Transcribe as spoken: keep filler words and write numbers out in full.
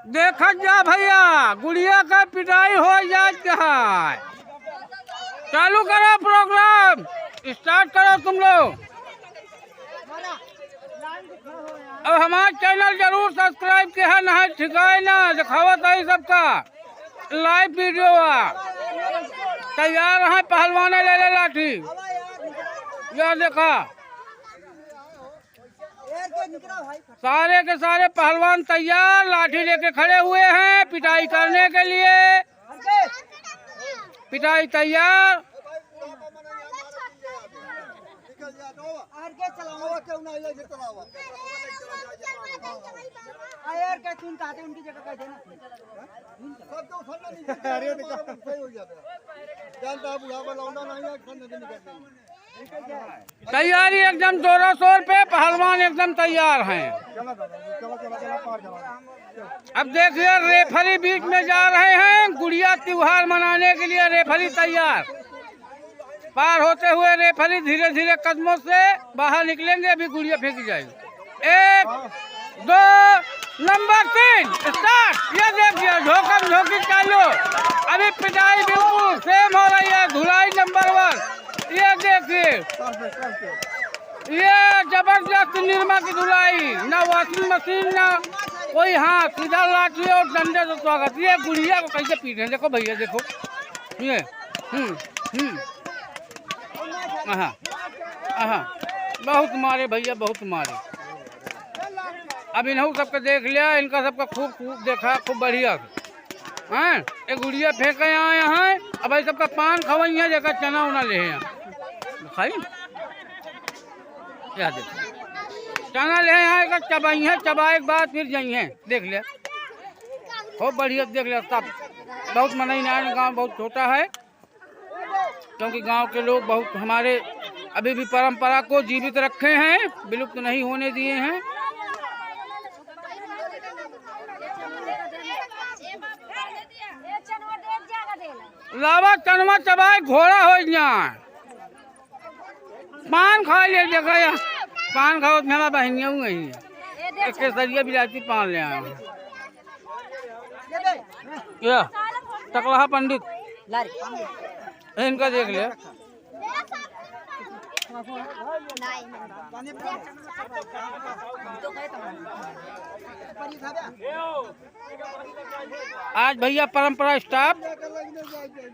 देखत जा भइया, गुड़िया क पिटाई होइ जात के है। चालू करो program, start करो तुम लोग। अब हमार channel जरूर subscribe किहा, नाहीं ठिकाए ना, देखावत है सबका live video आ। तैयार हैं पहलवान, ले ले लाठी, यह देखा। सारे के सारे पहलवान तैयार, लाठी लेके खड़े हुए हैं पिटाई करने के लिए। पिटाई तैयार। अरे देखो। तैयारी एकदम जोरों शोर पे, पहलवान एकदम तैयार हैं। अब देखिए, रेफरी बीच में जा रहे हैं, गुड़िया त्योहार मनाने के लिए रेफरी तैयार। पार होते हुए रेफरी धीरे धीरे कदमों से बाहर निकलेंगे, अभी गुड़िया फेंकी जाएगी। एक, दो, नंबर तीन, start। ये देखिए, झोंकम झोंकी चालू। अभी पिटाई बिल्कुल same हो रही है, धुलाई number one। ये देखिए, ये जबरदस्त निरमा की धुलाई, ना washing machine, ना कोई, हाँ, सीधा लाठी और डंडे से स्वागत। ये गुड़िया को कैसे पीट रहे हैं, देखो भइया, देखो, ये, हम्म, हम्म। आहा, आहा, बहुत मारे भइया, बहुत मारे। अब इन्हों सबके देख लिया, इनका सबका खूब, खूब देखा, खूब बढ़िया। हैं, एक गुड़िया फेंके आए हैं, अब भाई सबका पान खवइहैं, जेका चना उना लेहे हैं। खाई? या देखो। चना लेहे हैं, एका चबइहैं, चबाए के बाद फिर जइहैं। देख ले। खूब बढ़िया देख ले, सब। बहुत मनई ना आए, गाँव बहुत छोटा है। क्योंकि गांव के लोग बहुत हमारे अभी भी परंपरा को जीवित रखे हैं, विलुप्त नहीं होने दिए हैं। लावा चनवा चबाए घोड़ा होइ जाए। पान खा ले, देखा या पान खाओ, मेरा बहनिया हुई है। एक केसरिया बिलायती पान ले आया हूँ। या, टकलहा पंडित। ला रे। ए, इनका देख ले। आज भइया परंपरा स्टाफ